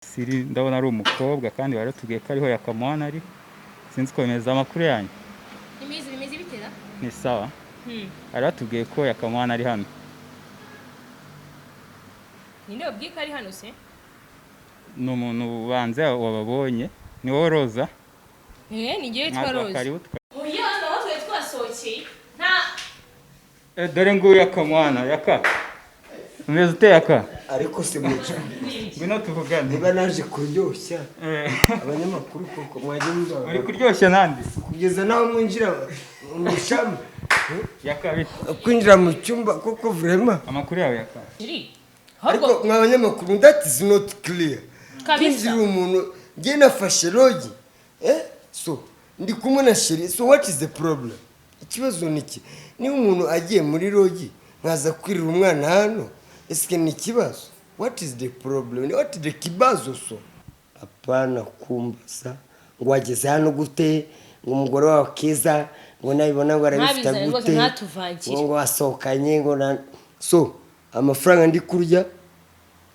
Siri, ndabona ari umukobwa kandi baratubwiye ko ariho Yakamwana ari. Sinzi komeza amakuru yanyu. Imizi bimeze bitera? Ni sawa. Bari batubwiye ko Yakamwana ari hano. Ninde wabwiye ko ari hano se? Ni umuntu ubanza wababonye. Ni wowe Roza? Eh, ni njyewe witwa Ntabwo Roza. karibu twa. Oya, naho twari twasohokeye. Nta Dore nguyu Yakamwana, Yaka. Umeze ute Yaka? Ariko si muco. Ngwino tuvugane. Niba naje kuryoshya abanyamakuru koko mwajya Uri mubabara kuryoshya nande? Kugeza naho mwinjira mu ishami. Yaka bite? Kwinjira mu cyumba koko vraiment. Amakuru yawe Yaka. Jiri. Ariko Ahubwo mwa banyamakuru, that is not clear. Kabisa. Kwinjira umuntu, njye nafashe lodge, so ndi kumwe na chérie, so what is the problem? Ikibazo ni iki? Niba umuntu agiye muri lodge nkaza kwirira umwana hano, ese ni ikibazo? What is the problem? What is the kibazo? So apana kumbaza ngo wageze hano gute, ngo umugore wawe keza ngo nabibona ngo arabifite Ntabizane rwose, gute, ntatuvangire. ngo wasohokanye ngo na so amafaranga ndi kurya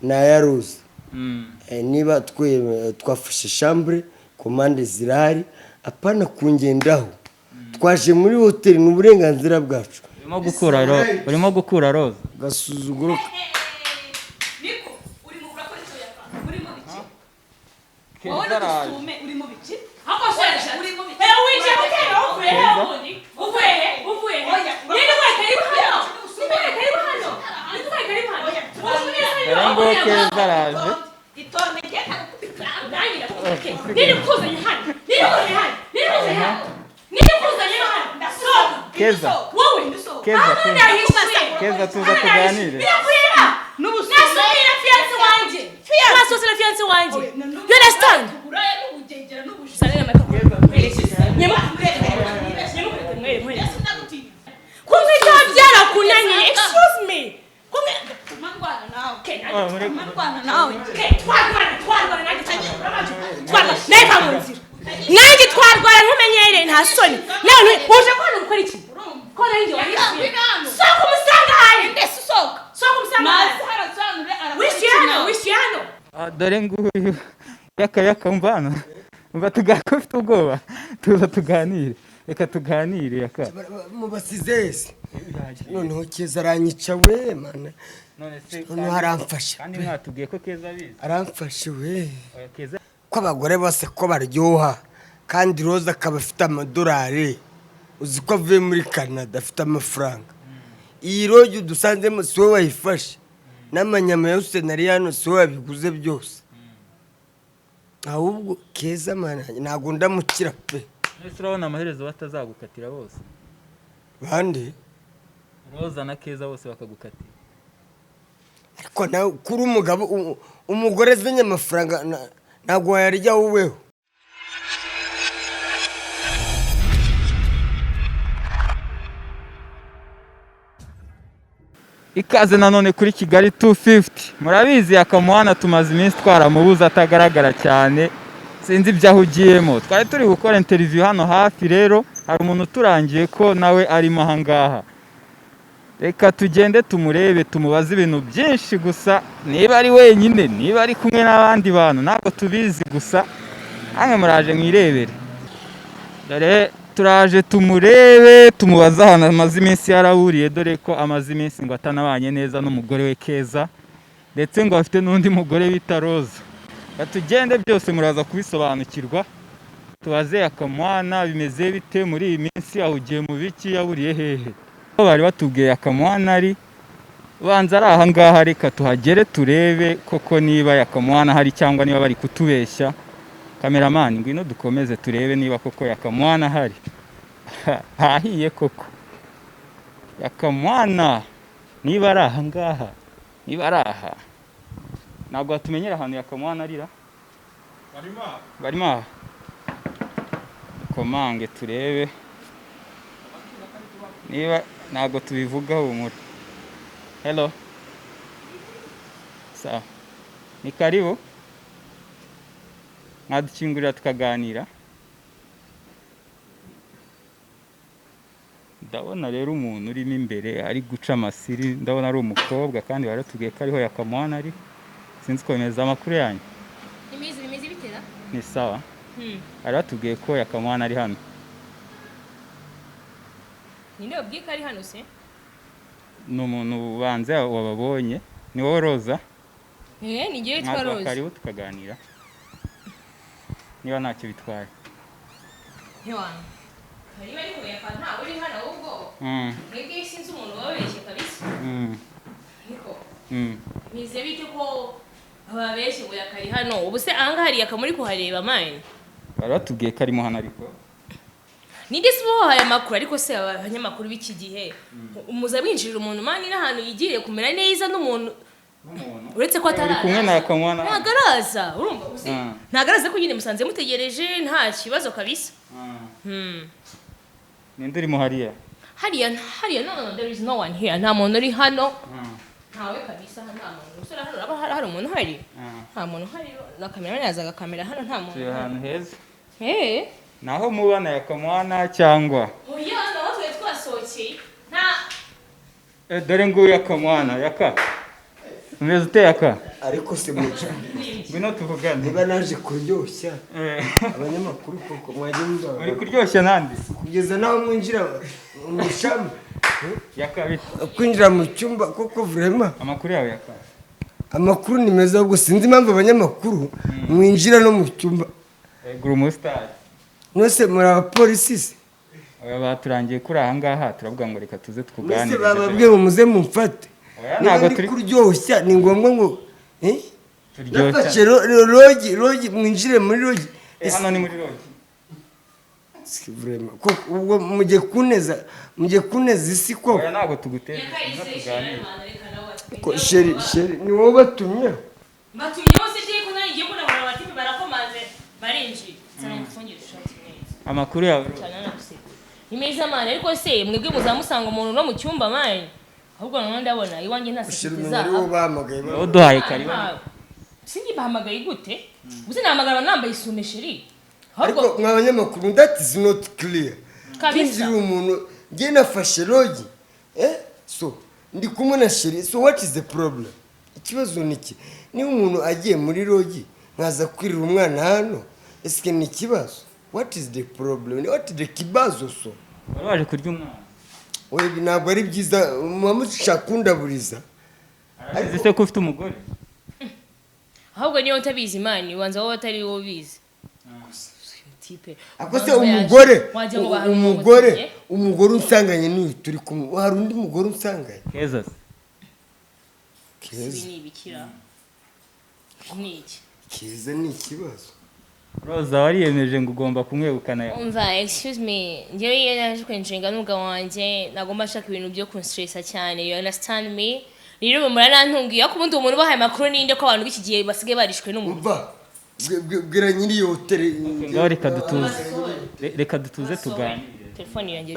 ni aya Roza. Niba twafashe chambre, commande zirahari, apana kungendaho. Twaje muri hoteli, ni uburenganzira bwacu. Urimo gukura Roza. Gasuzuguro. Niko urimo urakora icyo Yaka? Uri mu biki? Keza Wowe araje. n'udusume uri mu biki? Ahubwo sheja. Uri mu biki? Eh, winjiye gutera uvuye he ubundi? Uvuye he? Uvuye he? Oya, Ninde ubaye karibu hano? Ninde ubaye karibu hano? Ninde ubaye karibu hano? Dore nguyu Keza araje. Itonde, ngiye ndagukubita. Nanjye ndakubwira. Ninde ukuzanye hano? Ninde ukuzanye hano? Ninde ukuzanye hano? Ninde ukuzanye hano? Sohoka. Keza. Wowe. Keza, Hano Keza. nahishuye. Keza, tuza tuganire. Birakureba. Nasomeye na fiance wanjye. Nasohotse na fiance wanjye. You understand? Uburaya n'ubugengera n'ubujura. Sanele mwe. Ndagutinya. Kumwita byarakunaniye. Excuse me. Kumwe Ndwana nawe. Oh, muri Ndwana nawe. Twarwana, twarwana nanjye, twarwana neva mu nzira nanjye twarwana, ntumenyereye, nta soni. Nawe uje ko hano gukora iki? Ko nanjye wahishuye? Sohoka umusanga hano. Ndetse usohoka. Sohoka umusanga hano. Naze harasobanure arakora Wishyuye iki hano? nawe? Wishyuye hano? Ah, dore nguyu Yaka. Yaka, umva hano, umva tuganire, ufite ubwoba, tuza tuganire, reka tuganire Yaka. Mubasize ese noneho Keza aranyica we mana. None se Noneho aramfasha. Kandi mwatubwiye ko Keza abizi. Aramfashe we. Oya, Keza. Ko abagore bose ko baryoha, kandi Roza akaba afite amadolari, uzi ko avuye muri Canada afite amafaranga. Iyi lodge dusanzemo si wowe wayifashe, n'amanyama yose nari hano si wowe wabiguze byose. Ahubwo Keza mana, ntabwo ndamukira pe. Ese urabona amaherezo batazagukatira bose? Bande? Roza na Keza bose bakagukatira. Ariko nawe kuri umugabo, umugore azanye amafaranga ntabwo wayarya woweho. Ikaze nanone kuri Kigali 250. Murabizi Yakamwana tumaze iminsi twaramubuze, atagaragara cyane, sinzi ibyo ahugiyemo. Twari turi gukora interview hano hafi, rero hari umuntu uturangiye ko nawe arimo aha ngaha. Reka tugende tumurebe, tumubaze ibintu byinshi. Gusa niba ari wenyine, niba ari kumwe n'abandi bantu, ntabwo tubizi. Gusa namwe muraje mwirebere. Dore turaje tumurebe, tumubaze ahantu amaze iminsi yaraburiye, dore ko amaze iminsi ngo atanabanye neza n'umugore we Keza, ndetse ngo afite n'undi mugore bita Roza. Reka tugende, byose muraza kubisobanukirwa. Tubaze Yakamwana bimeze bite muri iyi minsi, ahugiye mu biki, yaburiye hehe? Bari batubwiye Yakamwana ari banza ari aha ngaha. Reka tuhagere turebe koko niba Yakamwana ahari cyangwa niba bari kutubeshya. Cameraman, ngwino dukomeze turebe niba koko Yakamwana ahari. Hahiye koko. Yakamwana niba ari aha ngaha, niba ari aha, ntabwo watumenyera ahantu Yakamwana arira. Barimo aha. Dukomange turebe niba. Ntabwo tubivuga, humura. Hello, sawa, ni karibu. Mwadukingurira tukaganira? Ndabona rero umuntu urimo imbere ari guca amasiri, ndabona ari umukobwa kandi baratubwiye ko ariho Yakamwana ari. Sinzi komeza amakuru yanyu. Imizi bimeze bitera. Ni sawa. Bari batubwiye ko Yakamwana ari hano. Ninde wabwiye ko ari hano se? Ni umuntu ubanza wababonye. Ni wowe Roza? Eh, ni ngewe witwa Ntabwo Rose. karibu tukaganira niba ntacyo bitwaye. Ntiwana. Niba ari Yaka ntawe uri hano ahubwo. Mwebwe sinzi umuntu wababeshye kabisa. Niko. Mize bite ko bababeshye ngo Yaka ari hano? Ubu se ahangaha hari Yaka muri kuhareba mine? Bari batubwiye ko arimo hano ariko. Ninde se ubahaye amakuru? Ariko se abanyamakuru b'iki gihe muza mwinjirira umuntu man n'ahantu yigiriye kumera neza n'umuntu N'umuntu. uretse ko Uri kumwe na ataraza. Yakamwana. Ntabwo araza, urumva uzi? Ntabwo araza ko nyine musanze mutegereje, nta kibazo kabisa. Ninde urimo hariya? Hariya, hariya, no, no, no, there is no one here. Nta muntu uri hano. Ntawe kabisa, nta muntu. Usura hano uraba hari umuntu uhari? Nta muntu uhari. Na kamera yazaga kamera hano nta muntu Turi uhari. ahantu heza. Eh. Naho muba na Yakamwana cyangwa? Oya, naho twari twasohokeye. Nta Eh, dore nguyu Yakamwana. Yaka, umeze ute Yaka? Ariko se muca Ngwino tuvugane. Niba naje kuryoshya abanyamakuru koko mwajya Uri mubabara kuryoshya nande? Kugeza n'aho mwinjira mu ishami Yaka, bite? Kwinjira mu cyumba koko, vraiment. Amakuru yawe, Yaka? Amakuru ni meza, ahubwo sinzi impamvu abanyamakuru mwinjira no mu cyumba. Gura umusitari. Mwese muri abapolisi se? Oya, baturangiye kuri aha ngaha, turavuga ngo reka tuze Mwese tukuganirize. bababwiye ngo muze mumfate? Oya, Niba ntabwo ndi turi kuryoshya ni ngombwa ngo eh? Turyoshya. Nafashe lodge, lodge, mwinjire muri lodge. Eh, hano ni muri lodge. Si vraiment koko, ubwo mugiye kuneza isi koko. Oya, ntabwo tuguteze, tuze tuganire. Ko chéri, chéri, ni wowe batumye? Batumye bose cyane ko nanjye ngiye kubona abatipe barakomanze barinjiye. Sana mufungire ishati neza. Amakuru yawe? Cyane naguseka. Ni meza man, ariko se mwebwe muzamusanga umuntu no mu cyumba man? Ahubwo noneho ndabona iwanjye nta Chéri, sécurité umenya ari wowe zahaba. bahamagaye. Wowe uduhaye karibu. Sinjye bahamagaye gute? Gusa nahamagara nambaye isume, chéri. Ariko Ahubwo mwa banyamakuru, that is not clear. Kabisa. Kwinjira umuntu, njye nafashe lodge, eh, so ndi kumwe na chéri, so what is the problem? Ikibazo ni iki? Niba umuntu agiye muri lodge nkaza kwirira umwana hano, ese ni ikibazo? What is the problem? What is the kibazo? So Wari waje kurya umwana? Oya, ibi ntabwo ari byiza, muba mushaka kundaburiza. Arabizi se ko ufite umugore? Ahubwo niyo utabizi man, ubanza wowe atari wowe ubizi. Tipe. Ako se umugore Wagira ngo bahari umugore umutumye. Umugore unsanganye n'uyu turi kumwe, hari undi mugore unsanganye? Keza se? Keza. Ibi ni ibikira. Ni iki? Keza ni ikibazo. Roza, wariyemeje ngo ugomba kumwegukana Yaka. Umva, excuse me, njyewe iyo naje kwinjinga n'umugabo wanjye nagomba nshaka ibintu byo kunstressa cyane, you understand me? Rero muranantungiye, ariko ubundi uwo muntu ubahaye amakuru ninde, ko abantu b'iki gihe basigaye barishwe n'umuntu? Umva, bwira nyiri iyo hoteli. Ngaho reka dutuze. Reka dutuze tuganire. Telefone yanjye.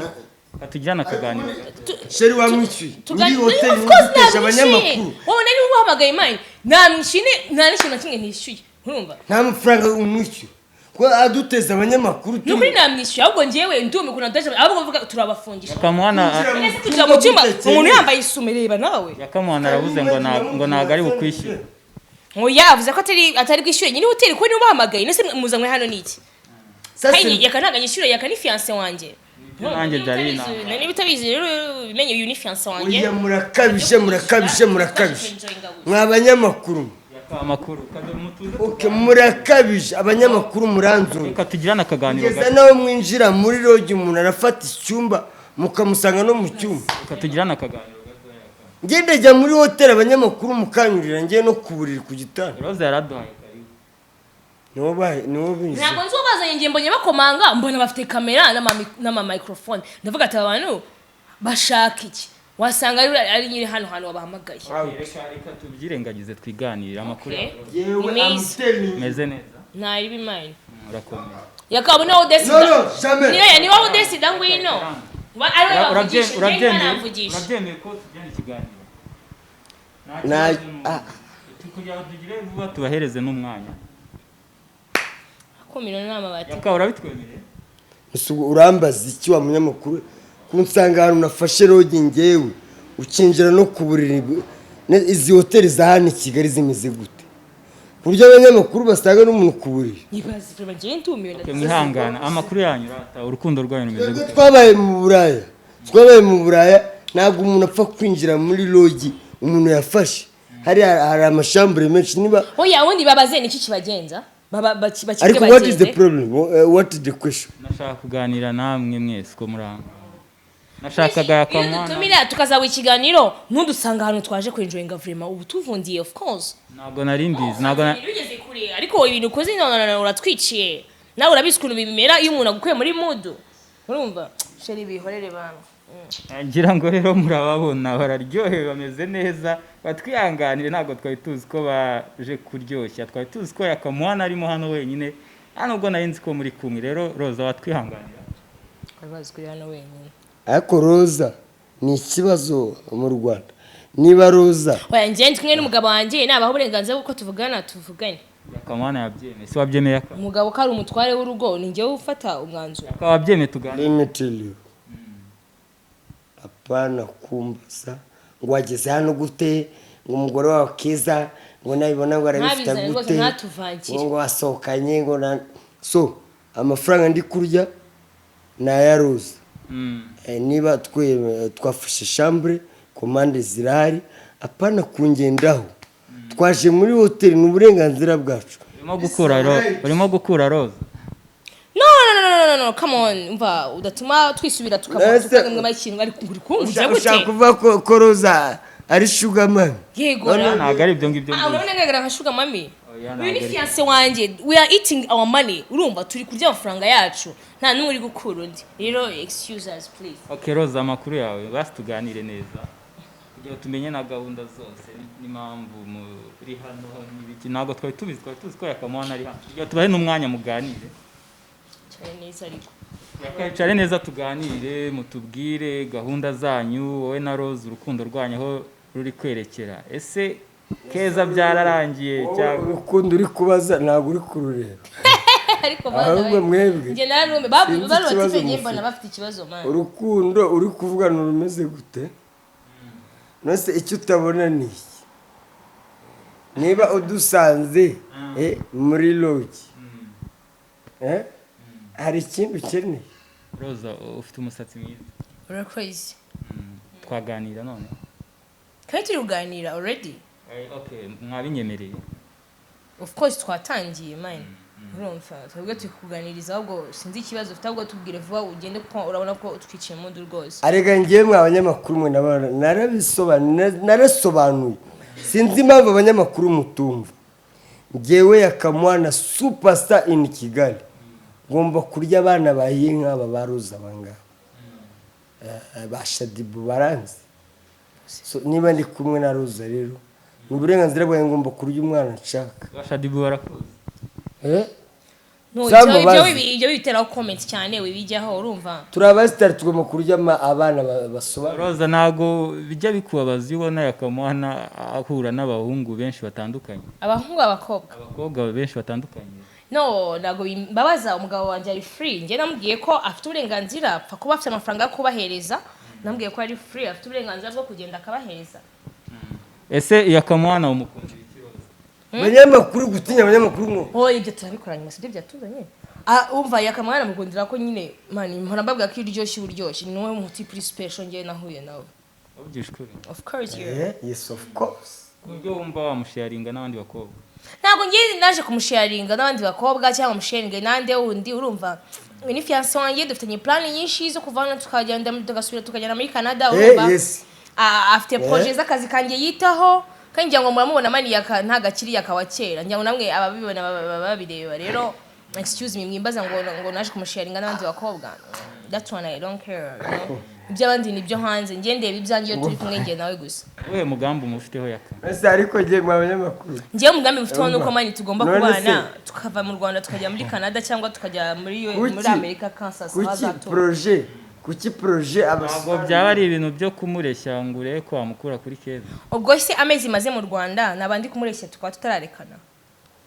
Reka tugirane akaganiro. Chéri, wamwishyuye nyiri hoteli? Of course Wumvitesha namwishyuye. abanyamakuru. Wowe nari ubahamagaye man, namwishyuye, nta n'ikintu na kimwe ntishyuye, urumva? Nta mafaranga umwishyura ko aduteza abanyamakuru. Ni ukuri namwishyuye, ahubwo njyewe ndumva ukuntu adaje, ahubwo mvuga turabafungisha. Yakamwana. Ese tujya mu cyumba umuntu yambaye isume? Reba nawe. Yakamwana aravuze ngo ntabwo ari bukwishyure. Ngo yavuze ko atari bwishyure nyiri hoteli, ko niba ubahamagaye. Nese muzanywe hano ni iki? Kandi Yaka ntabwo anyishyura, Yaka ni fiancé wanjye. Nibyo nanjye byari binangaye. Niba utabizi rero bimenye, uyu ni fiancé wanjye. Oya, murakabije, murakabije, murakabije mwa banyamakuru. Yaka, amakuru mutuze. Okay, murakabije abanyamakuru, muranzunga. Reka tugirane akaganiro Kugeza gato. naho mwinjira muri lodge, umuntu arafata icyumba mukamusanga no mu cyumba. Reka tugirane akaganiro gato, Yaka. Ngende jya muri hoteli, abanyamakuru mukanyurira ngiye no ku buriri ku gitanda. Roza yaraduhaye karibu. Niwo bahe, niwo binjiye. Ntabwo nzi uwo ngiye, mbonye bakomanga, mbona bafite kamera n'ama microphone, ndavuga ati aba bantu bashaka iki? Wasanga ari nyiri hano hantu wabahamagaye. Reka tubyirengagize, twiganirire amakuru Okay. yawe. Yewe. Ni I'm meza. telling you. Meze neza. Ntari bimanye. Urakomeye. Yakaba niwe udesida. No, no, jamais. Niyo niwe udesida, ngwino. Ari we bavugisha, njyewe Urabyemeye? ntaramvugisha. Urabyemeye ko tugirana ikiganiro? Nta kibazo Ah. Kugira ngo tugire vuba tubahereze n'umwanya. Kumiro n'amabati. Yaka, urabitwemereye? Ese ubwo urambaza iki wa munyamakuru, kunsanga ahantu nafashe lodge ngewe ukinjira no ku buriri? Izi hoteli za hano i Kigali zimeze gute ku Ku buryo abanyamakuru basanga n'umuntu ku buriri. Ibaze, vraiment, njyewe ndumiwe. Okay, mwihangana. Amakuru yanyu rata, urukundo rwanyu rumeze Twebwe gute? twabaye mu Buraya, twabaye mu Buraya. Ntabwo umuntu apfa kwinjira muri lodge umuntu yafashe. Hari amashambure menshi niba Oya, ubundi babaze niki kibagenza. Baba bakibwe. Ariko what is the Bagende. problem? What is the question? Nashaka kuganira namwe mwese ko muri aho, nashakaga Iyo Yakamwana. dutumira tukazaba ikiganiro, ntudusanga ahantu twaje kwenjoyinga. Vraiment, ubu tuvundiye, of course. Ntabwo nari mbizi, ntabwo Bigeze kure, ariko ibintu ukoze, no, uratwiciye. Nawe urabizi ukuntu bimera iyo umuntu agukuye muri mood. Urumva, chéri, bihorere bantu. Ngira ngo rero murababona bararyohewe, bameze neza. Batwihanganire, ntabwo twari tuzi ko baje kuryoshya. Twari tuzi ko Yakamwana arimo hano wenyine, nta nubwo nari nzi ko muri kumwe. Rero Roza, watwihanganira. Twari bazi ko uri hano wenyine. Ariko Roza ni ikibazo mu Rwanda, niba Roza Oya, njye ndi kumwe n'umugabo wanjye, nabaho uburenganzira bw'uko tuvugana, tuvugane. Yakamwana yabyemeye, si wabyemeye, Yaka? Umugabo ko ari umutware w'urugo, ni njyewe ufata umwanzuro. Yaka, wabyemeye tuganire? Let me tell you, apana kumbaza ngo wageze hano gute, ngo umugore wawe Keza ngo nabibona ngo arabifite Ntabizane rwose, gute, ntatuvangire. ngo wasohokanye ngo na so amafaranga ndi kurya ni aya Roza. Niba twe twafashe chambre, commande zirahari, apana kungendaho. Twaje muri hoteli, ni uburenganzira bwacu. Urimo gukura Roza? No, no, no, no, no, no, come on. Umva, udatuma twisubira tukava tukagamwa ikintu, ariko uri kumva Ushaka gute? kuvuga ko Roza ari sugar mummy? Yego. Ntabwo ari ibyo ngibyo Ah, mvuze. urabona ngaragara nka sugar mummy? Oya, Uyu ntabwo ni ari- fiancé wanjye. We are eating our money. Urumva, turi kurya amafaranga yacu, nta n'umwe uri gukura undi. Rero excuse us, please. Okay, Roza, amakuru yawe? Basi tuganire neza kugira ngo tumenye na gahunda zose n'impamvu muri hano n'ibiki. Ntabwo twari tubizi, twari tuzi ko Yakamwana ari hano. Kugira ngo tubahe n'umwanya muganire. Cyane neza ariko. Yakayicare neza, tuganire, mutubwire gahunda zanyu, wowe na Rose, urukundo rwanyu aho ruri kwerekera. Ese Keza byararangiye cyangwa? Urukundo uri kubaza ntabwo uri kurureba. Ariko Ahubwo mwebwe njye narume sinzi bano ikibazo batipe, njye mufite. mbona bafite ikibazo, man. Urukundo uri kuvugana rumeze gute? Nose icyo utabona ni iki? Niba udusanze muri lodge, hari ikindi ukeneye? Roza, ufite umusatsi mwiza. Urakoze. Twaganira none? Kandi turi kuganira already. Okay, mwabinyemereye? Of course, twatangiye, man. Urumva, twebwe turi kuganiriza, ahubwo sinzi ikibazo ufite. Ahubwo tubwire vuba ugende, kuko urabona ko utwiciye mood rwose. Arega ngewe mwe abanyamakuru mwe narabisobanuye, narasobanuye. Sinzi impamvu abanyamakuru mutumva. Ngewe Yakamwana, superstar in Kigali, ngomba kurya abana bahiye nk'aba ba Roza, abangaba ba Shadibu baranzi. So, niba ndi kumwe na Roza rero, ni uburenganzira bwanjye, ngomba kurya umwana nshaka. Bashadibu barakuzi? Eh? No, Sambo ibyo bazi. ibyo biteraho comment cyane, wibijyaho, urumva. Turi abasitari, tugomba kurya abana basobanura. Roza, ntabwo bijya bikubabaza iyo ubona Yakamwana ahura n'abahungu benshi batandukanye? Abahungu, abakobwa? Abakobwa benshi batandukanye. No, ntabwo bimbabaza. Umugabo wanjye ari free. Njye namubwiye ko afite uburenganzira, apfa kuba afite amafaranga yo kubahereza. Namubwiye ko ari free, afite uburenganzira bwo kugenda akabahereza. Ese Yakamwana umukundira iki, Roza? Abanyamakuru, gutinya abanyamakuru ngo Oh, ibyo turabikora nyuma, sibyo byatuzanye. Ah, umva, Yakamwana mukundira ko nyine, man, mpora mbabwira ko iyo uryoshye uba uryoshye. Ni wowe muti pretty special njye nahuye nawe. Uvugisha ukuri? Of course, yeah. Yes, of course. Ku buryo wumva wamusharinga n'abandi bakobwa? Ntabwo ngiye naje kumusharinga n'abandi bakobwa cyangwa musharinge nande wundi. Urumva, uyu ni fiancé wanjye, dufitanye plan nyinshi zo kuva hano tukagenda, tugasubira, tukagenda muri Canada. Urumva, Ah, afite projet z'akazi kanjye yitaho, kandi ngira ngo muramubona, man, Yaka ntago akiri Yaka wa kera. Ngira ngo namwe ababibona babireba. Rero excuse me, mwimbaza ngo naje kumusharinga n'abandi bakobwa. That one I don't care. Iby'abandi ni ibyo hanze, njye ndeba ibyanjye iyo turi kumwe njye nawe gusa. Uwuhe mugambi umufiteho, Yaka? Ese ariko njye mwa abanyamakuru Njyewe umugambi mufiteho nuko, man, tugomba None kubana, tukava mu Rwanda tukajya muri Canada cyangwa tukajya muri Amerika, Kansas, Kuki ahazatura. projet, kuki projet Ntabwo byaba ari ibintu byo kumureshya ngo urebe ko wamukura kuri Keza? Ubwo se amezi maze mu Rwanda naba ndi kumureshya tukaba tutararekana?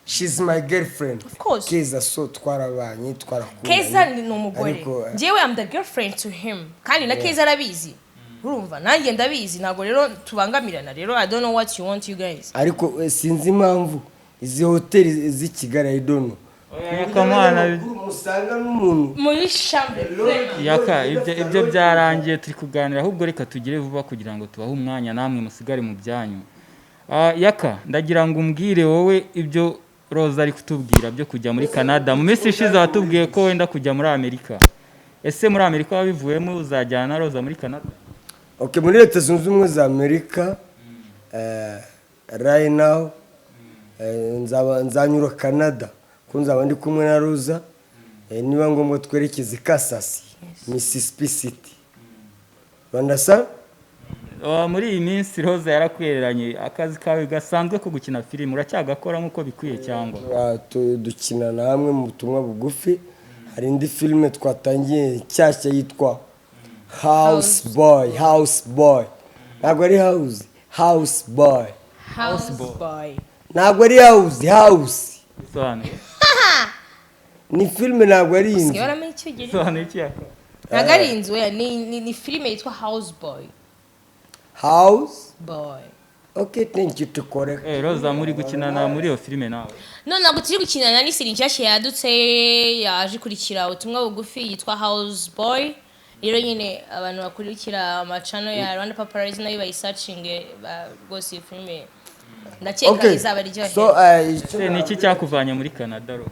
She's my girlfriend. Of course. Keza, so twarabanye, twarakundanye. Keza ni umugore. Ariko, Njyewe am the girlfriend to him, kandi na Keza arabizi. Urumva, nanjye ndabizi, ntabwo rero tubangamirana. Rero I don't know what you want, you guys. Ariko sinzi impamvu Izi hoteli z'i Kigali, I don't know. Oya, Yakamwana. Musanga n'umuntu Muri chambre. Yaka, ibyo byarangiye, turi kuganira. Ahubwo reka tugire vuba kugira ngo tubahe umwanya namwe musigare mu byanyu. Yaka, ndagira ngo umbwire wowe ibyo Roza ari kutubwira byo kujya muri Canada. Mu minsi ishize watubwiye ko wenda kujya muri Amerika. Ese muri Amerika wabivuyemo, uzajyana na Roza muri Canada? Okay, muri Leta Zunze Ubumwe za Amerika, right now, nzaba nzanyura Canada ko nzaba ndi kumwe na Roza. Niba ngombwa twerekeze Kansas, Mississippi City, Rwanda sa. Muri iyi minsi Roza yarakwereranye. Akazi kawe gasanzwe ko gukina filime uracyagakora nk'uko bikwiye cyangwa? Dukinana hamwe mu butumwa bugufi. Hari indi filime twatangiye nshyashya yitwa House Boy. House Boy, ntabwo ari house, House Boy. House boy. Ntabwo ari house, house. Bisobanuye? Ni filime, ntabwo ari inzu. Usigaye waramenya icyongereza. Bisobanuye iki, Yaka? Ntabwo ari inzu, oya, ni filime yitwa House Boy. House Boy. Okay, thank you to correct. Roza, muri gukinana muri iyo filime nawe? None ntabwo turi gukinana, ni série nshyashya yadutse yaje ikurikira ubutumwa bugufi yitwa House Boy. Rero nyine abantu bakurikira amachannel ya Rwanda Paparazzi nayo bayisearchinge rwose, iyi filime ndakeka Okay, izaba iryoheye. so icyo Ese ni iki cyakuvanye muri Canada, Ro?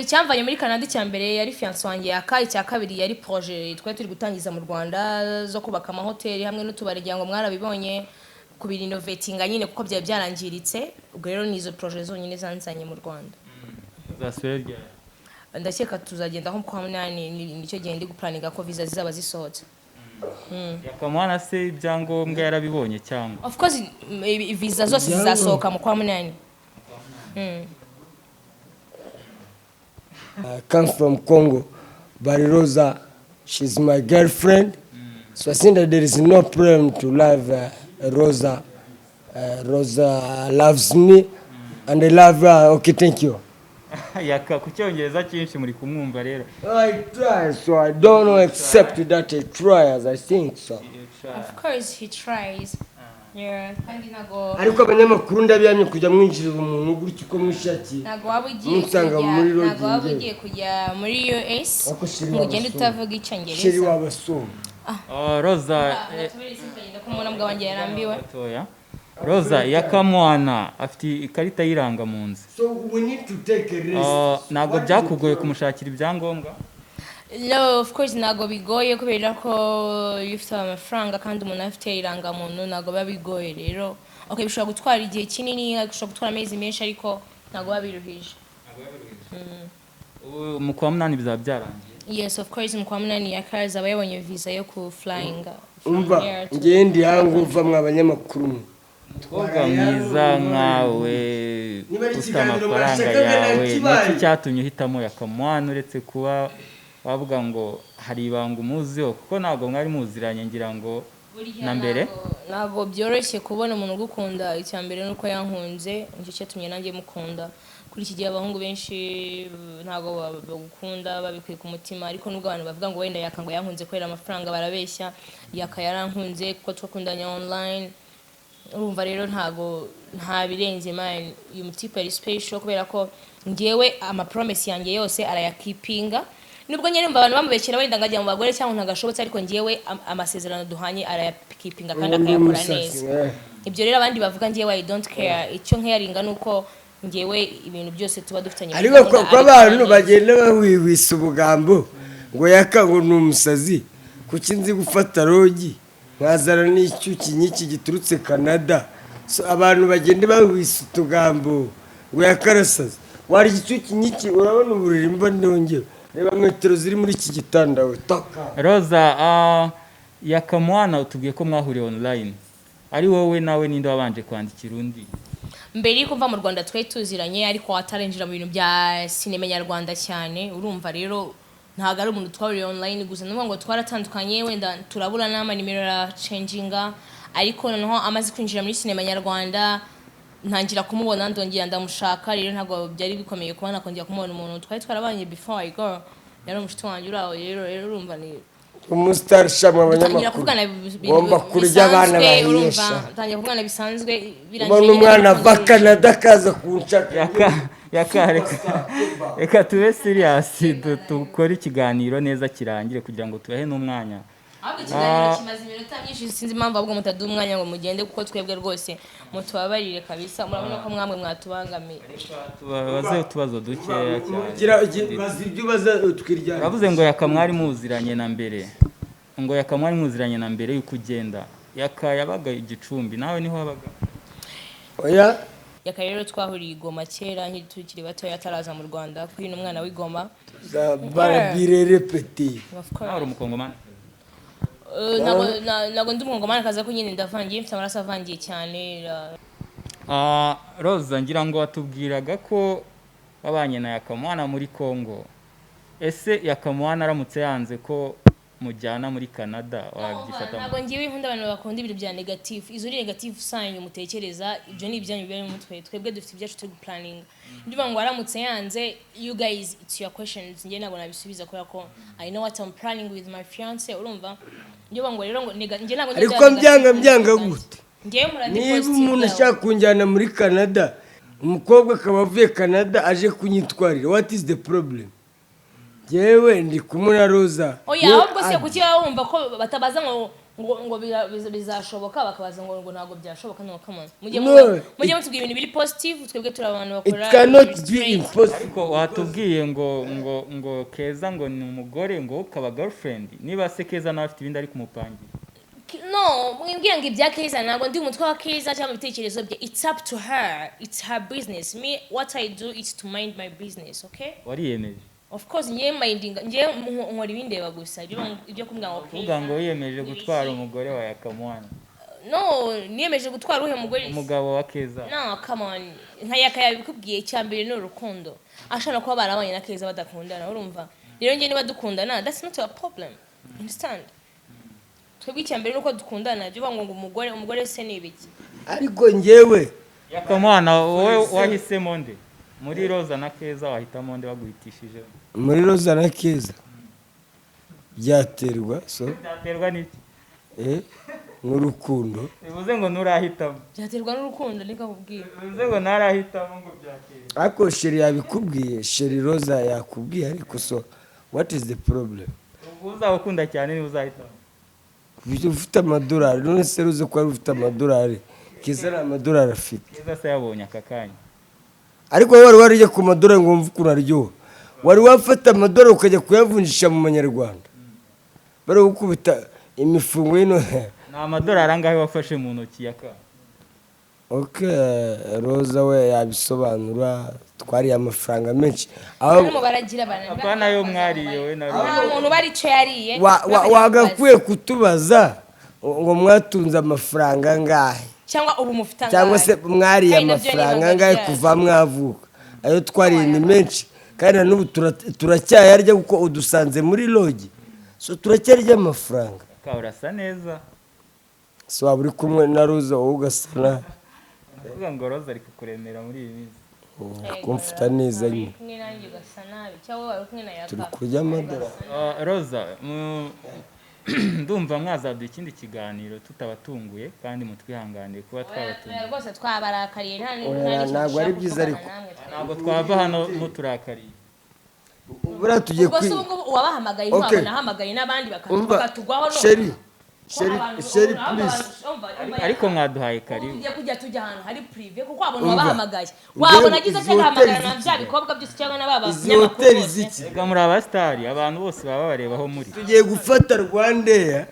Icyamvanye muri Canada, icya mbere yari fiancé wanjye Yaka, icya kabiri yari projet twari turi gutangiza mu Rwanda zo kubaka amahoteli hamwe n'utubari, ngira ngo mwarabibonye, kubirenovatinga nyine kuko byari byarangiritse. Ubwo rero ni izo projet zonyine zanzanye mu Rwanda. Uzasubira ryari? Ndakeka tuzagenda nko kwa munani, nicyo gihe ndi guplanninga ko visa zizaba zisohotse. Yakamwana se ibyangombwa yarabibonye cyangwa? Of course, visa zose zizasohoka mu kwa munani. I come from Congo, but Rosa, she's my girlfriend. So I think that there is no problem to love Rosa. Rosa loves me, and I love her. Okay, thank you. Yaka, ku cyongereza cyinshi muri kumwumva rero. I try, so I don't know except that I try as I think so. Of course he tries, yeah, kandi ntago Ariko abanyamakuru ndabyamye kujya mwinjirira umuntu gutya uko mwishakiye. Ntago waba ugiye Munsanga kujya muri ntago waba lodging. ugiye kujya muri US Ariko chéri ngo ugende wabasoma. utavuga Chéri icyongereza. wabasoma. Roza, ko mbona mbwa wanjye yarambiwe. Gatoya. Roza, Yakamwana afite ikarita y'irangamunzi. So we need to take a risk. Ntabwo byakugoye kumushakira ibyangombwa? No, of course ntabwo bigoye, kubera ko iyo ufite amafaranga kandi umuntu afite irangamuntu ntabwo biba bigoye. Rero okay, bishobora gutwara igihe kinini, bishobora gutwara amezi menshi, ariko ntabwo biba biruhije. Ubu mu kwa munani bizaba byarangiye? Yes, of course, mu kwa munani Yaka aba yabonye visa yo ku flying. Umva, ngewe ndi hangover mwa abanyamakuru mwe. Umukobwa mwiza nkawe, Niba ari ufite ikiganiro amafaranga mwashakaga, yawe, nakibaye. niki cyatumye uhitamo Yakamwana, uretse kuba wavuga ngo hari ibanga umuziho, kuko ntabwo mwari muziranye ngira ngo na mbere? Ntabwo byoroshye kubona umuntu ugukunda. Icya mbere ni uko yankunze, nicyo cyatumye nanjye mukunda. Kuri iki gihe abahungu benshi ntabwo bagukunda babikuye ku mutima. Ariko nubwo abantu bavuga ngo wenda Yaka ngo yankunze kubera amafaranga, barabeshya. Yaka yarankunze kuko twakundanye online. Urumva rero ntago nta birenze, man. Uyu mutipe yari special kubera ko ngewe amapromise yanjye yose arayakeepinga, nubwo nyine numva abantu bamubeshyera wenda ngajya mu bagore cyangwa ntagashobotse, ariko ngewe amasezerano duhanye arayakeepinga kandi Ubu ni akayakora umusatsi, neza. eh. Ibyo rero abandi bavuga, ngewe I don't care. Icyo ncaringa ni uko ngewe ibintu byose tuba dufitanye muri Ariko gahunda ko abikora abantu neza. bagenda bahwihwisa ubugambo ngo Yaka ngo ni umusazi, kuki nzi gufata lodge nkazana n'icyuki nyinshi giturutse Canada? So, abantu bagenda bahwihwisa utugambo ngo Yaka arasaze. Warya icyuki nyinshi, urabona uburiri mba ndongera, reba metero ziri muri iki gitanda, we toka. Roza, Yakamwana utubwiye ko mwahuriye online. Ari wowe nawe, ninde wabanje kwandikira undi? Mbere yuko mva mu Rwanda twari tuziranye, ariko atarinjira mu bintu bya sinema nyarwanda cyane. Urumva rero ntabwo ari umuntu twahuriye online gusa, ni ukuvuga ngo twaratandukanye, wenda turabura n'amanimero arachanginga, ariko noneho amaze kwinjira muri sinema nyarwanda ntangira kumubona, ndongera ndamushaka. Rero ntabwo byari bikomeye kuba nakongera kumubona umuntu twari twarabanye before I go. Yari umushuti wanjye uri aho. Rero urumva ni Umusitari shamwe Dutangira abanyamakuru kuvugana ngomba kurya abana bisanzwe, urumva, bahiyesha. dutangira kuvugana bisanzwe, birangiye Ubona nyine umwana ava urukundo. Canada akaza kunshaka. Yaka, Yaka, reka tube serious, dukore ikiganiro neza kirangire kugira ngo tubahe n'umwanya. Ahubwo ikiganiro kimaze iminota myinshi, sinzi impamvu ahubwo mutaduha umwanya ngo mugende, kuko twebwe rwose mutubabarire kabisa, murabona ko mwamwe mwatubangamiye. Tubabaze utubazo dukeya cyane. Gira baza ibyo ubaza twiryana. Uravuze ngo Yaka mwari muziranye na mbere, ngo Yaka mwari muziranye na mbere y'uko ugenda. Yaka yabaga i Gicumbi, nawe niho wabaga? Oya. Yaka rero twahuriye i Goma kera tukiri batoya, ataraza mu Rwanda, kuko uyu ni umwana w'i Goma. Za barabirere peti. Of course. Nawe uri umukongomani? Ntabwo ndi umukongomani kaza, ko nyine ndavangiye, mfite amaraso avangiye cyane. Ah, Roza, ngira ngo watubwiraga ko wabanye na Yakamwana muri Congo. Ese Yakamwana aramutse yanze ko mujyana muri Canada, wabyifata? Ntabwo ngiwe nkunda abantu bakunda ibintu bya negative. Izo ni negative sanyu mutekereza, ibyo ni ibyanyu biri mu mutwe. Twebwe dufite ibyacu turi guplanninga. Ibyo ngo aramutse yanze, you guys, it's your questions, njye ntabwo nabisubiza kubera ko I know what I'm planning with my fiance. Urumva, ibyo ngo rero ngo njye ntabwo njya Ariko bya mbyanga negative. Mbyanga gute? Njyewe murandi Niba positive umuntu yawe. ashaka kunjyana muri Canada, umukobwa akaba avuye Canada aje kunyitwarira, what is the problem? Yewe ndi kumwe na Roza. Oya, Ye- ahubwo se kuki baba bumva ko batabaza ngo bizashoboka, bakabaza ngo ntabwo byashoboka? No, come on, mujye No. mujye mutubwira ibintu biri positive. Twebwe turi abantu It bakora cannot ibintu be straight. impossible. Ariko watubwiye ngo Keza ngo ni umugore, ngo ukaba girlfriend. Niba se Keza nawe afite ibindi ari kumupangira? No, mwimbwira ngo ibya Keza, ntabwo ndi umutwe wa Keza cyangwa ibitekerezo bye. It's up to her, it's her business. Me, what I do is to mind my business, okay? Wariyemeje? Of course, ngiye mindinga, ngiye nkora ibindeba gusa. Ibyo kumbwira ngo Kuvuga ngo wiyemeje gutwara umugore wa Yakamwana? No, niyemeje gutwara uhe mugore? Umugabo wa Keza. No, come on, nka Yaka yabikubwiye, icya mbere ni urukundo. Ashobora kuba barabanye na Keza badakundana. Urumva rero, njye niba dukundana, that's not a problem, understand? Twebwe icya mbere ni uko dukundana. Ibyo ngo umugore se ni ibiki? Ariko njyewe Yakamwana, wowe wahisemo nde muri Roza na Keza? Wahitamo nde baguhitishije? Muri Roza na Keza byaterwa, so Byaterwa n'iki? N'urukundo. Bivuze ngo nturahitamo? Byaterwa n'urukundo, niko akubwira. Bivuze ngo ntarahitamo, ngo byaterwa. Ariko chérie yabikubwiye, chérie Roza yakubwiye. Ariko so what is the problem? Ubwo uzaba ukunda cyane niba uzahitamo. Ufite amadolari. None se Roza ko wari ufite amadolari, Keza nta amadolari afite? Keza se yabonye aka kanya. Ariko wowe wari warujya ku madolari ngo wumve ukuntu aryoha? Wari wafata amadolari ukajya kuyavunjisha mu manyarwanda, bari gukubita imifungo y'ino? Ni amadolari angahe wafashe mu ntoki, Yaka? Ok, Roza we yabisobanura. Twariye amafaranga menshi. Aho Barimo baragira abantu. Apana yo mwariye wowe na Roza. Nta muntu bari icyo yariye. Wagakwiye kutubaza ngo mwatunze amafaranga angahe, Cyangwa ubu mufite angahe? Cyangwa se mwariye Kandi nabyo ni amafaranga ibanga angahe ryacu. kuva mwavuka. Ayo twariye ni menshi, kandi na n'ubu turacyayarya kuko udusanze muri lodge, so turacyarya amafaranga. Yaka, urasa neza. So waba uri kumwe na Roza, wowe ugasa nabi? Ndavuga ngo Roza ari kukuremera muri iyi minsi. Kumfata neza Waba uri nyine. kumwe nanjye ugasa nabi, cyangwa waba uri kumwe na Yaka? Turi kurya amadolari. Ah, Roza, ndumva mwazaduha ikindi kiganiro tutabatunguye, kandi mutwihanganiye kuba Oya, twabatunguye. rwose twabarakariye, nta Oya, nta n'ikintu ntabwo ari dushaka byiza kuvugana ariko. namwe. Ntabwo twava hano muturakariye. Buriya tugiye Ubwo se kwi ubu ngubu uwabahamagaye Okay. ntiwabona ahamagaye n'abandi Umva, bakatugwaho no chérie, chérie, chérie, please. Ariko mwaduhaye karibu. Tugiye kujya tujya ahantu hari privé, kuko wabona Umva, uwabahamagaye, wabona agize izi atya agahamagara hoteli na z'iki? bya bikobwa byose cyangwa na ba Izi banyamakuru hoteli bose. z'iki? Rega muri abasitari, abantu bose baba barebaho muri. Tugiye gufata RwandAir,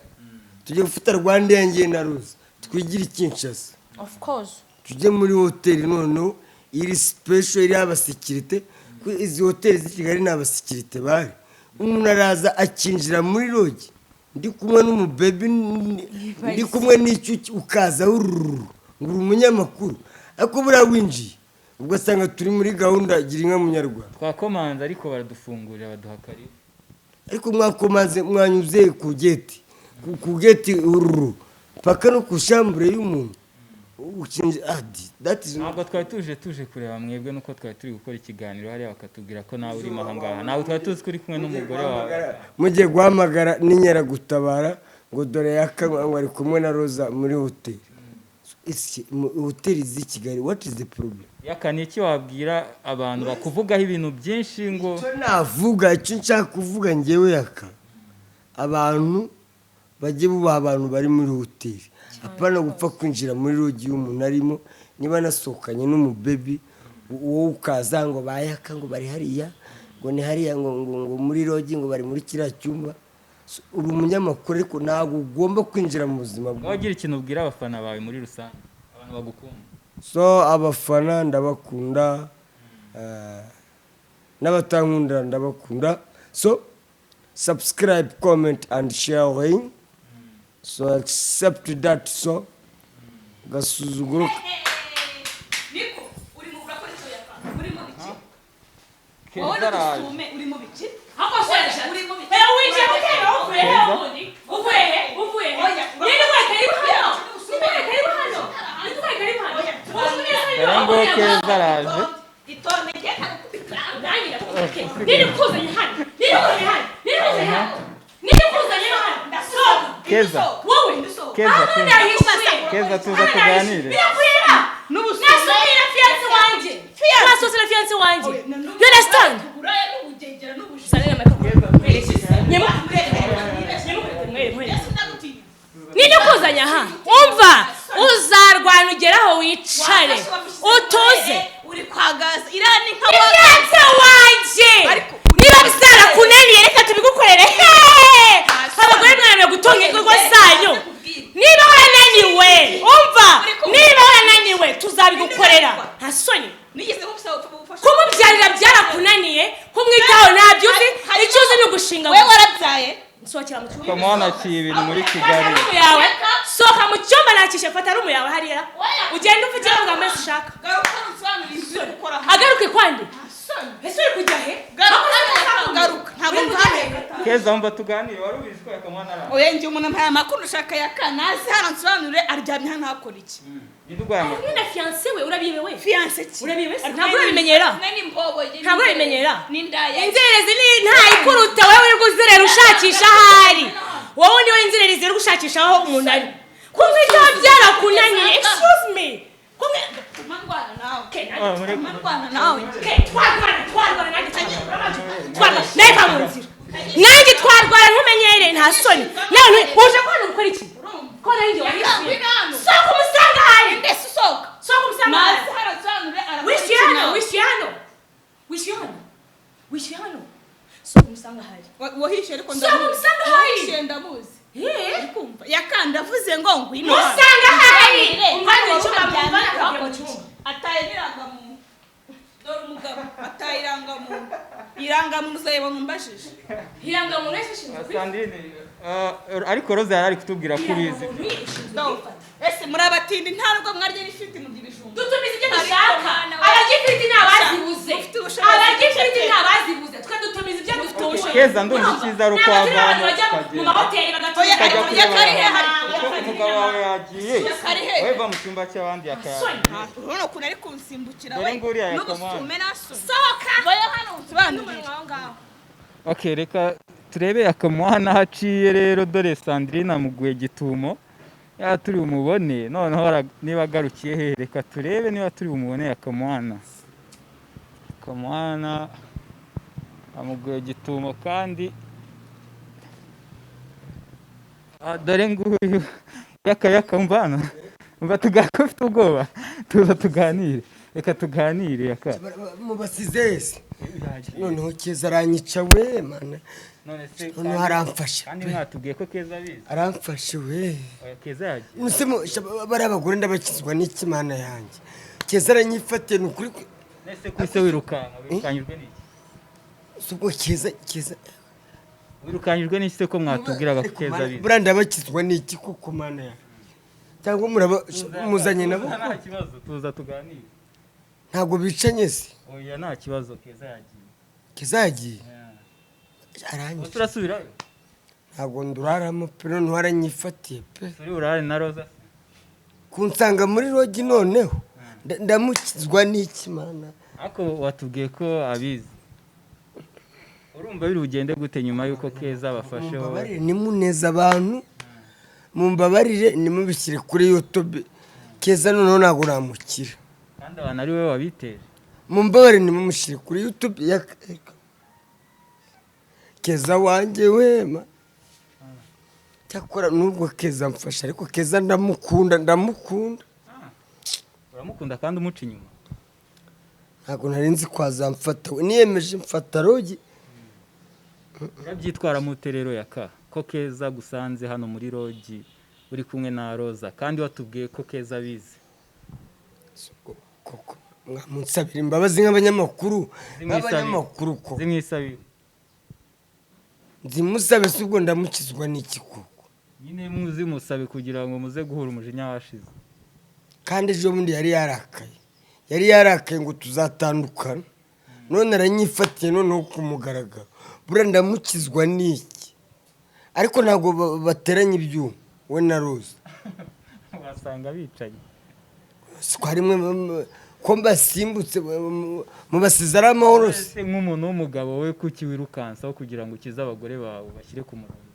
tugiye gufata RwandAir, ngiye na Roza, twigire i Kinshasa. Of course. Tujye muri hoteli noneho iri special, iriho abasécurité, kuko izi hoteli z'i Kigali ni abasécurité bari. Umuntu araza akinjira muri lodge, ndi kumwe n'umubaby, ndi kumwe n'icyuki, ukaza urururu ngo uri umunyamakuru, ariko buriya winjiye ugasanga turi muri gahunda gira inka munyarwanda. Twakomanze ariko baradufungurira, baduha karibu. Ariko mwakomanze, mwanyuze ku gate, ku gate ururu, paka no ku chambre y'umuntu. Ukinji adi that is Ntabwo twari tuje kureba mwebwe, nuko twari turi gukora ikiganiro hariya bakatubwira ko nawe urimo aha ngaha. Ntabwo twari tuzi ko uri kumwe n'umugore wawe. Mugiye guhamagara n'inkeragutabara ngo dore Yaka ngo ari kumwe na Roza muri hoteli. Ese hoteli z'i Kigali, what is the problem? Yaka, ni iki wabwira abantu bakuvugaho ibintu byinshi ngo Icyo navuga, icyo nshaka kuvuga ngewe Yaka, abantu bajye bubaha abantu bari muri hoteli, apana gupfa kwinjira muri lodge y'umuntu arimo. Niba nasohokanye n'umubebi, wowe ukaza ngo bayaka ngo bari hariya, ngo ni hariya, ngo muri lodge, ngo bari muri kiriya cyumba. So, uri umunyamakuru ariko ntabwo ugomba kwinjira mu buzima bwawe. Wowe ugira ikintu ubwira abafana bawe muri rusange, abantu bagukunda. So abafana ndabakunda, n'abatankunda ndabakunda. So subscribe, comment and sharing. So accept that. So gasuzuguro. Niko urimo urakora icyo Yaka? Uri mu biki? Keza Wowe araje. n'udusume uri mu biki? Ako sheje. Uri mu biki? Eh, winjiye hoteli uvuye he ubundi? Uvuye he? Uvuye he? Oya, Ninde ukwaye karibu hano? Ninde ukwaye karibu hano? Ninde ukwaye karibu hano? Dore ngo Keza araje. Itonde, ngiye kagukubita. Nanjye ndakubwiye. Ninde ukuzanye hano? Ninde ukuzanye hano? Ninde ukuzanye hano? Ninde ukuzanye hano? Sohoka. Keza. Wowe. Keza, Aho Keza. ndahishuye. Keza, tuza tuganire. Birakureba. Nasohoye na fiancé wanjye. Nasohotse na fiancé wanjye. You understand? Uburaya n'ubugegera n'ubujura. Sanira microphone. Ninde ukuzanye aha? Umva, uzarwana ugeraho wicare utuze. Uri kwagaza iriya ni nka Fiancé wanjye. Ariko Niba byarakunaniye reka tubigukorere. Hey! Abagore mwananiwe gutunga ingo zanyu. Niba warananiwe, umva, niba warananiwe tuzabigukorera. Nta soni. Nigeze gusaba ubufasha. Kumubyarira byarakunaniye, kumwitaho ntabyo uzi, icyo uzi ni ugushinga We gusa. warabyaye. Nsohokera mu cyumba. Kamuhana aciye ibintu muri Kigali. Fata room yawe, sohoka mu cyumba. Nakishe, fata room yawe hariya, ugende uvuge amagambo yose ushaka. Garuka usobanurire ibyo uri gukora hano. Agaruke kwande? Ese uri kujya he? Garuka, garuka, ntabwo nzaheka. Keza, wumva tuganire. Wari ubizi ko Yakamwana araje? Oya, njye umuntu ampaye amakuru, ushaka Yaka naze hano nsobanurire aryamye hano hakora iki. Ninde urwaye amakuru? Kumwe na fiancé we, urabibe we. Fiancé ki? Urabibe se? Ntabwo urabimenyera. Kumwe n'imbobo ye. Ntabwo urabimenyera. N'indaya. Inzererezi ni ntayikuruta. Wowe uri kuzerera ushakisha ahari, wowe niwe inzererezi uri gushakisha aho umuntu ari. Kumwitaho byarakunaniye. Excuse me, kumwe Tuma ndwana nawe. Okay, Ah, mureke. Tuma ndwana nawe. Okay, twarwana, twarwana nanjye, twarwana nawe, va mu nzira nanjye twarwana ntumenyereye. Nta soni. Nawe uje hano gukora iki? Ko nari njye wahishuye. Sohoka umusanga ahari. Ndetse usohoka. Sohoka umusanga ahari. Naze hano nsobanurire arakora Wishyuye iki hano? nawe. Wishyuye hano? Wishyuye hano? Wishyuye hano? Sohoka umusanga ahari. Wahishe ariko Sohoka ndamuzi. umusanga ahari. Wahishe ndamuzi. Eh? Uri kumva Yakanda avuze ngo ngwino hano. Musanga ahari. Umvanire. Umvanire icyuma, Hano muvane hakora akabya mu iki? cyumba. Ataye n'irangamuntu, dore umugabo ataye irangamuntu. Irangamuntu uzayibona umbajije. Irangamuntu wese ishinzwe kwifata. Sandrine, ariko Roza yari ari kutubwira ko ubizi. Irangamuntu ye ishinzwe No. kwifata. Ese muri abatindi nta nubwo mwarya n'ifiriti murya ibijumba. Dutumiza ibyo Ariko dushaka. mwana we. Abarya ifiriti ni abazibuze. Mufite ubushobozi. Abarya ifiriti ni abazibuze, twe dutumiza ibyo dufite ubushobozi. Keza, ndumva icyiza ari uko Ntabwo turi abantu wavamo bajya mu ukagenda. mahoteli Oya, bagatumiza. Ukajya ariko kureba Yakari he hari? kuko umugabo wawe yagiye. Yakari he? Wowe va mu cyumba cy'abandi Soni. yakaya. Urabona ukuntu ari kunsimbukira Dore we. nguriya Yakamwana. N'ubusume nasoni. Sohoka. Vayo hano unsobanurire. Okay, reka turebe Yakamwana aho aciye rero. Dore Sandrine amuguye gitumo. Ya turi bumubone noneho niba agarukiye he? Reka turebe niba turi bumubone. Yakamwana, Yakamwana amuguye gitumo kandi. Ah, dore nguyu Yaka. Yaka, umva hano, umva tuganire. Ufite ubwoba? Tuza tuganire, reka tuganire, Yaka. Mubasize ese noneho Keza aranyica we mana. None se Noneho aramfasha. Kandi mwatubwiye ko Keza abizi. Aramfashe we. Oya, Keza yagiye. Nuse bariya abagore ndabakizwa n'iki mana yanjye? Keza aranyifatiye ni ukuri. Nese ko ise wirukanka, wirukanyijwe n'iki? Si ubwo Keza, Keza. Wirukanyijwe n'iki se ko mwatubwiraga ko Keza abizi? Buriya ndabakizwa n'iki koko mana yanjye? Cyangwa muraba muzanye nabo? Nta kibazo, tuza tuganire. Ntabwo bicanye se? Oya, nta kibazo, Keza yagiye. Keza yagiye. Aranyica. Turasubirayo. Ntabwo nduraramo pe, noneho aranyifatiye pe. Turi burare na Roza se? Kunsanga muri lodge noneho ndamukizwa n'iki, Mana? Ariko watubwiye ko abizi. Urumva biri bugende gute nyuma y'uko Keza bafashe wowe? Mumbabarire, nimuneze abantu, mumbabarire, nimubishyire kuri YouTube. Keza noneho ntabwo namukira. Kandi abantu ari wowe wabiteje. Mumbabarire, nimumushyire kuri YouTube ya Keza wanjye wema. Cyakora nubwo Keza mfasha, ariko Keza ndamukunda, ndamukunda. Uramukunda kandi umuca inyuma? Ntabwo nari nzi ko azamfata we. Niyemeje mfata lodge. Urabyitwaramo ute rero, Yaka, ko Keza gusanze hano muri lodge uri kumwe na Roza, kandi watubwiye ko Keza abizi? Koko mwamunsabira imbabazi nk'abanyamakuru? Zimwisabire. Nk'abanyamakuru ko Zimwisabire. Nzimusabe se ubwo ndamukizwa n'iki koko? Nyine muzimusabe kugira ngo muze guhura umujinya washize. Kandi ejo bundi yari yarakaye, yari yarakaye ngo tuzatandukana, none aranyifatiye noneho ku mugaragaro. Buriya ndamukizwa n'iki? Ariko ntabwo bateranya ibyuma we na Roza. Wasanga bicaye. Si ko harimwe ko mbasimbutse, mubasize ari amahoro se? Ese nk'umuntu w'umugabo, we kuki wirukansaho kugira ngo ukize abagore bawe, bashyire ku murongo?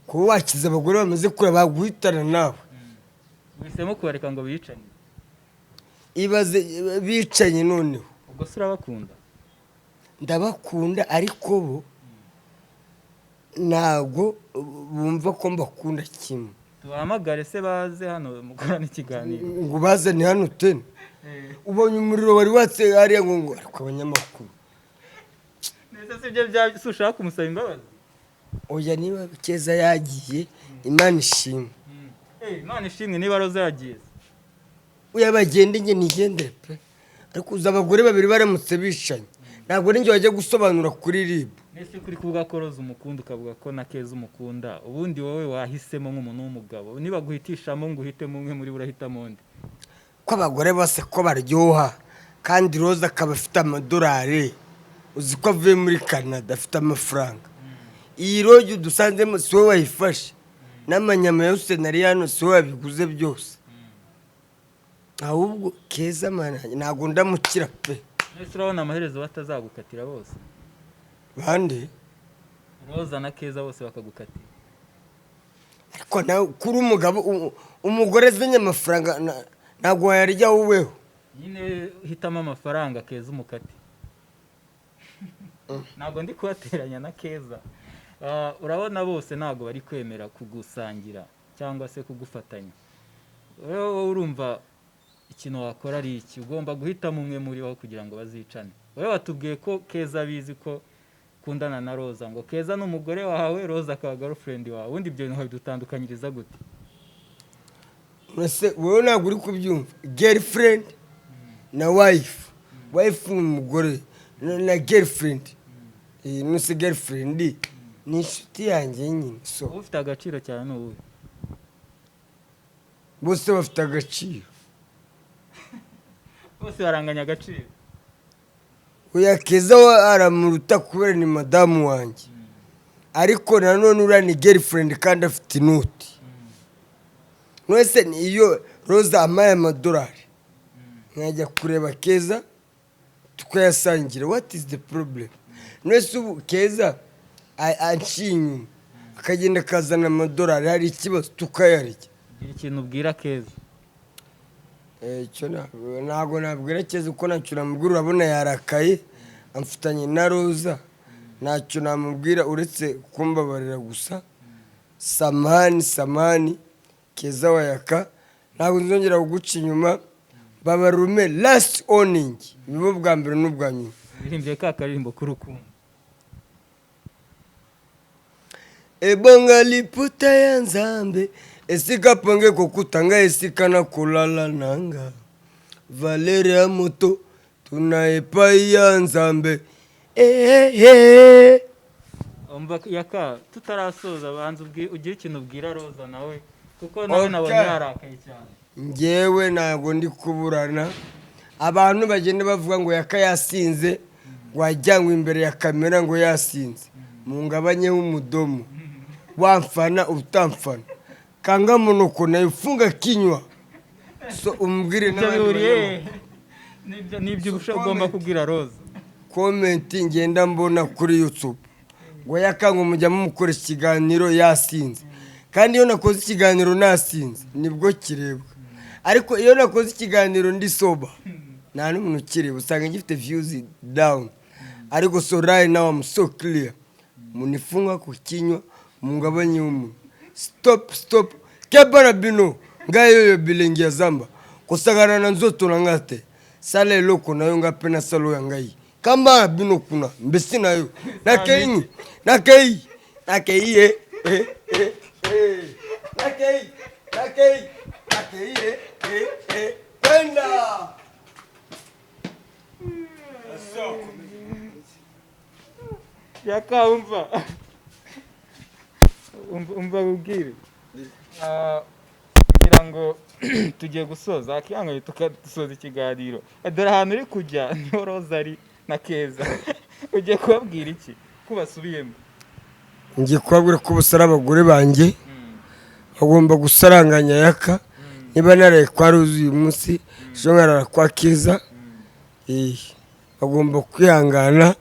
Kuba wakiza abagore bamaze kure baguhitana nawe. Uhisemo kubareka ngo biyicane. Ibaze bicanye noneho. Ubwo se urabakunda? Ndabakunda, ariko bo ntabwo bumva ko mbakunda kimwe. Tubahamagare se baze hano mukorane ikiganiro? Ngo bazane hano tena? Ubonye umuriro wari watse hariya ngo ariko abanyamakuru. Ndetse si ibyo bya si ushaka kumusaba imbabazi? Oya, niba Keza yagiye, Imana ishimwe. Imana ishimwe niba Roza yagiye. Oya, bagende, njye nigendere pe. Ariko uzi abagore babiri baramutse bicanye, ntabwo ninjye wajya gusobanura kuri RIB. Mbese kuri kuvuga ko Roza umukunda, ukavuga ko na Keza umukunda, ubundi wowe wahisemo nk'umuntu w'umugabo, niba guhitishamo ngo uhitemo umwe muri bo, urahitamo undi? Ko abagore bose ko baryoha, kandi Roza akaba afite amadolari, uzi ko avuye muri Canada afite amafaranga. Iyi lodge dusanzemo si wowe wayifashe, n'amanyama yose nari hano si wowe wabiguze byose. Ahubwo Keza, Mana, ntabwo ndamukira pe. Mbese urabona amaherezo batazagukatira bose? Bande? Roza na Keza bose bakagukatira. Ariko nawe kuri umugabo, umugore azanye amafaranga ntabwo wayarya woweho. Nyine hitamo amafaranga, Keza umukate. Ntabwo ndi kubateranya na Keza. Urabona bose ntabwo bari kwemera kugusangira cyangwa se kugufatanya. Wowe urumva ikintu wakora ari iki? Ugomba guhitamo umwe muri bo kugira ngo bazicane. Wowe watubwiye ko Keza abizi ko ukundana na Roza, ngo Keza ni umugore wawe, Roza akaba girlfriend wawe. Ubundi ibyo bintu wabidutandukanyiriza gute? Ese wowe ntabwo uri kubyumva? Girlfriend na wife, wife ni umugore na girlfriend. Nuse girlfriend ni inshuti yanjye nyine, so. Ufite agaciro cyane ni uwuhe? Bose bafite agaciro. Bose baranganya agaciro? Oya, Keza we aramuruta kubera ni madamu wanjye, ariko nanone uriya ni girlfriend kandi afite inoti. Mwese ni iyo Roza ampaye amadolari nkajya kureba Keza tukayasangira, what is the problem? Mwese ubu Keza anciye inyuma akagenda akazana amadolari, hari ikibazo? Tukayarya. Gira ikintu ubwira Keza. Icyo ntabwo nabwira Keza, kuko ntacyo namubwira. Urabona yarakaye, amfitanye na Roza. Ntacyo namubwira uretse kumbabarira gusa. Samani, samani, Keza wayaka, ntabwo nzongera kuguca inyuma. Babarume last warning, bibo bwa mbere n'ubwa nyuma. Birimbye ka karirimbo k'urukundo. Ebonga liputa ya Nzambe esika ponge kokutanga esika na kolala nanga valere ya moto tuna epai ya Nzambe ehehe. Umva Yaka, tutarasoza, banza ugire ikintu ubwira Roza nawe, kuko nawe nabonye yarakaye cyane. Njyewe ntabwo ndi kuburana. Abantu bagenda bavuga ngo Yaka yasinze, ngo wajyanywe imbere ya kamera ngo yasinze, mungabanyeho umudomo. Wamfana utamfana, kanga monoko nayo, funga kinywa. So umbwire Ibyo n'abandi bihuriye banyamakuru. Nibyo So ugomba comment. kubwira Roza. Comment ngenda mbona kuri YouTube ngo yakanga mujya mumukoresha ikiganiro yasinze, kandi iyo nakoze ikiganiro nasinze nibwo kirebwa, ariko iyo nakoze ikiganiro ndi sober nta n'umuntu ukireba, usanga gifite views down. Ariko so right now I'm so clear, munifunga ku kinywa, mungabanye umunwa. Stop, stop, keba na bino ngai oyo bilengi ya zamba kosakana na nzoto na nga te. Sala eloko na yo, nga mpe nasala oyo ya ngai. Kamba na bino kuna mbesi na yo. Nakei, nakei, nakei ye eh, eh, eh. Nakei, nakei, nakei ye eh, eh. Kwenda. Yaka, umva, umva ubwire. Ngira ngo tugiye gusoza akihanganye, tukadusoza ikiganiro. Dore ahantu uri kujya niho Roza ari na Keza. Ugiye kubabwira iki ko basubiyemo? Ngiye kubabwira ko bose ari abagore banjye, bagomba gusaranganya yaka. Niba naraye kwa Roza uyu munsi, ejo nkarara kwa Keza. Bagomba kwihangana,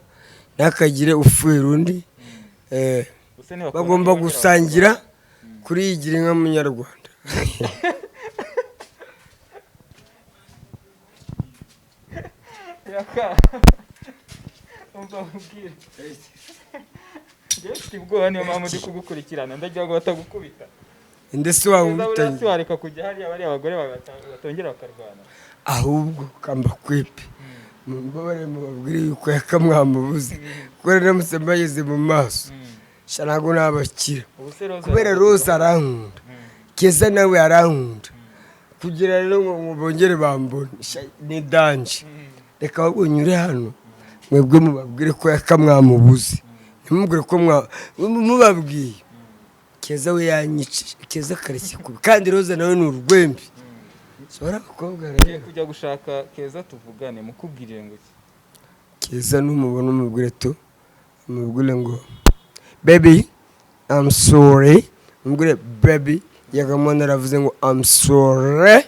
ntihakagire ufuhira undi. Ubuse ntibakunda Bagomba kuba gusangira kuri iyi gira inka munyarwanda. Yaka, umva nkubwire, njyewe mfite ubwoba, niyo mpamvu ndi kugukurikirana, ndagira ngo batagukubita. Ndetse Keza, buriya wankubitanye si wareka kujya hariya, bariya abagore bawe batongera bakarwana? Ahubwo kamba kwepe mubabare, mubabwire yuko yakamwamubuze, kubera ndamutse mbageze mu maso sha ntabwo nabakira. Ubu se Roza Kubera Roza arankunda, Keza nawe arankunda, kugira rero ngo bongere bambone sha, ni danger. Reka ahubwo nyure hano, mwebwe mubabwire ko yakamwamubuze, ntimubwire ko mubabwiye Keza we yanyica. Keza kareshya kubi, kandi Roza nawe ni urwembe. So ari abakobwa Ugiye rero. kujya gushaka Keza tuvugane, mukubwirire ngo iki? Keza numubona umubwire tu, umubwire ngo "Baby, I'm sorry." Umubwire "Baby, Yakamwana aravuze ngo I'm sorry."